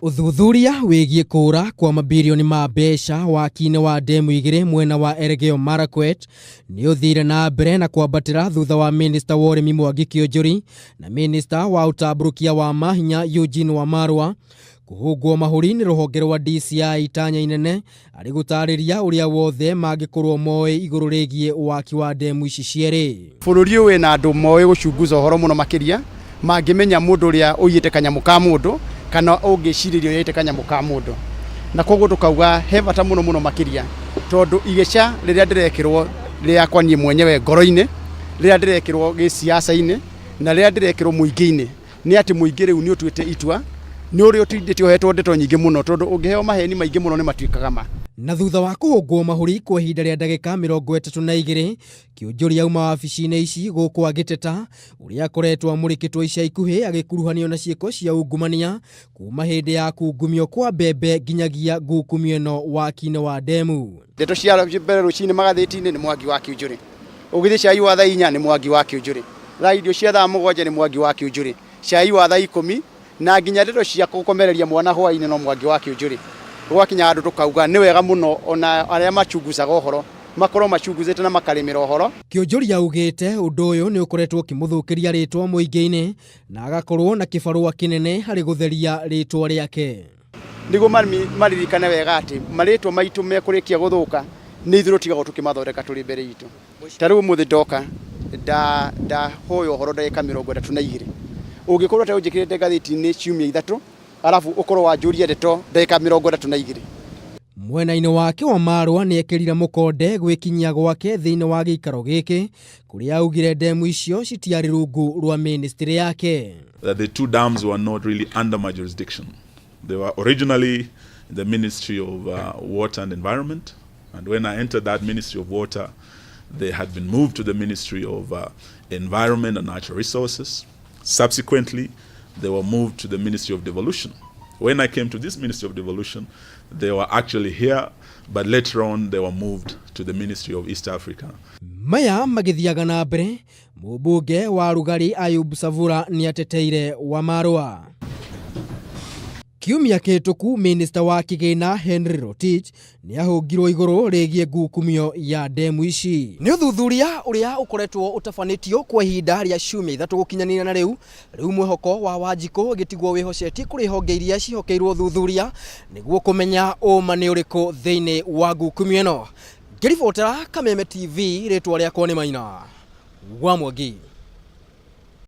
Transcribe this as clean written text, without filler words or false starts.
Ũthuthuria wĩgiĩ kũũra kwa mabirioni ma mbeca waki-inĩ wa ndemu igĩrĩ mwena wa Elgeyo Marakwet nĩ ũthire na mbere na kwambatĩra thutha wa minista wa ũrĩmi Mwangi Kĩũnjũri na minista wa ũtambũrũkia wa mahinya Eugene Wamalwa kũhũngwo mahũri nĩ rũhonge rwa DCI itanya inene arĩ gũtarĩria ũrĩa wothe mangĩkorwo moĩ igũrũ rĩgiĩ waki wa ndemu ici cierĩ. Bũrũri ũyũ wĩna andũ moĩ gũcunguza ũhoro mũno makĩria, mangĩmenya mũndũ ũrĩa ũiyĩte kanyamũ ka mũndũ kana ũngĩcirĩria ũiyĩte kanyamũ ka mũndũ. Na koguo tũkauga he bata mũno mũno makĩria tondũ igĩca rĩrĩa ndĩrekĩrwo rĩakwa niĩ mwenyewe ngoro-inĩ, rĩrĩa ndĩrekĩrwo gĩciaca-inĩ na rĩrĩa ndĩrekĩrwo mũingĩ-inĩ, nĩ atĩ mũingĩ rĩu nĩ ũtuĩte itua, nĩ ũrĩa ũtindĩte ũhetwo ndeto nyingĩ mũno tondũ ũngĩheo maheni maingĩ mũno nĩ matuĩkaga ma. Na thutha wa kũhũngwo mahũri kwa ihinda rĩa ndagĩka 32, Kĩũnjũri auma wabici-inĩ ici gũkũ agĩteta ũrĩa akoretwo amũrĩkĩtwo ica ikuhĩ agĩkuruhanio na ciĩko cia ungumania kuma hĩndĩ ya kungumio kwa mbembe nginyagia ngukumio ĩno waki-inĩ wa ndemu. Ndeto cia mbere rũcinĩ magathĩti-inĩ nĩ Mwangi wa Kĩũnjũrĩ. Ũgĩthiĩ cai wa thaa 4 nĩ Mwangi wa Kĩũnjũrĩ. Thaa irio cia thaa 7 nĩ Mwangi wa Kĩũnjũrĩ. Cai wa thaa 10 na nginya ndeto cia gũkomereria mwana hwaĩ-inĩ no Mwangi wa Kĩũnjũrĩ. Gwakinya handũ tũkauga nĩ wega mũno ona arĩa machunguzaga ũhoro makorwo machunguzĩte na makarĩmĩra ũhoro. Kĩũnjũri augĩte ũndũ ũyũ nĩ ũkoretwo ũkĩmũthũkĩria rĩtwa mũingĩ-inĩ na agakorwo na kĩbarũa kĩnene harĩ gũtheria rĩtwa rĩake. Nĩguo maririkane wega atĩ marĩtwa maitũ mekũrĩkia gũthũka nĩ ithuĩ tũtigagwo tũkĩmathondeka tũrĩ mbere itũ. Ta rĩu ũmũthĩ ndoka ndahoya ũhoro ndagĩka 32. Ũngĩkorwo ũteũnjĩkĩrĩte ngathĩti-inĩ ciumia 3 arabu ũkorwo wanjũria ndeto ndagĩka 32. Mwena-inĩ wake Wamarwa nĩ ekĩrire mũkonde gwĩkinyia gwake thĩinĩ wa gĩikaro gĩkĩ kũrĩa augire ndemu icio citiarĩ rungu rwa ministry yake. That the two dams were not really under my jurisdiction. They were originally in the Ministry of Water and Environment, and when I entered that Ministry of Water, they had been moved to the Ministry of Environment and Natural Resources. Subsequently, they were moved to the Ministry of Devolution. When I came to this Ministry of Devolution, they were actually here, but later on they were moved to the Ministry of East Africa. Maya magĩthiaga na mbere, mũmbunge wa Rugari Ayub Savula nĩateteire Wamarwa. Kiumia kĩhĩtũku minista wa kĩgĩna Henry Rotich nĩahũngirwo igũrũ rĩgiĩ ngukumio ya ndemu ici. Nĩ ũthuthuria ũrĩa ũkoretwo ũtabanĩtio kwa ihinda rĩa ciumia 3 gũkinyanĩria na rĩu, rĩu mwĩhoko wa Wanjikũ ũgĩtigwo wĩhocetie kũrĩ honge iria ciĩhokeirwo ũthuthuria nĩguo kũmenya ũma nĩ ũrĩkũ thĩinĩ wa ngukumio ĩno. Ngĩribotera Kameme TV, rĩtwa rĩakwa nĩ Maina wa Mwangi.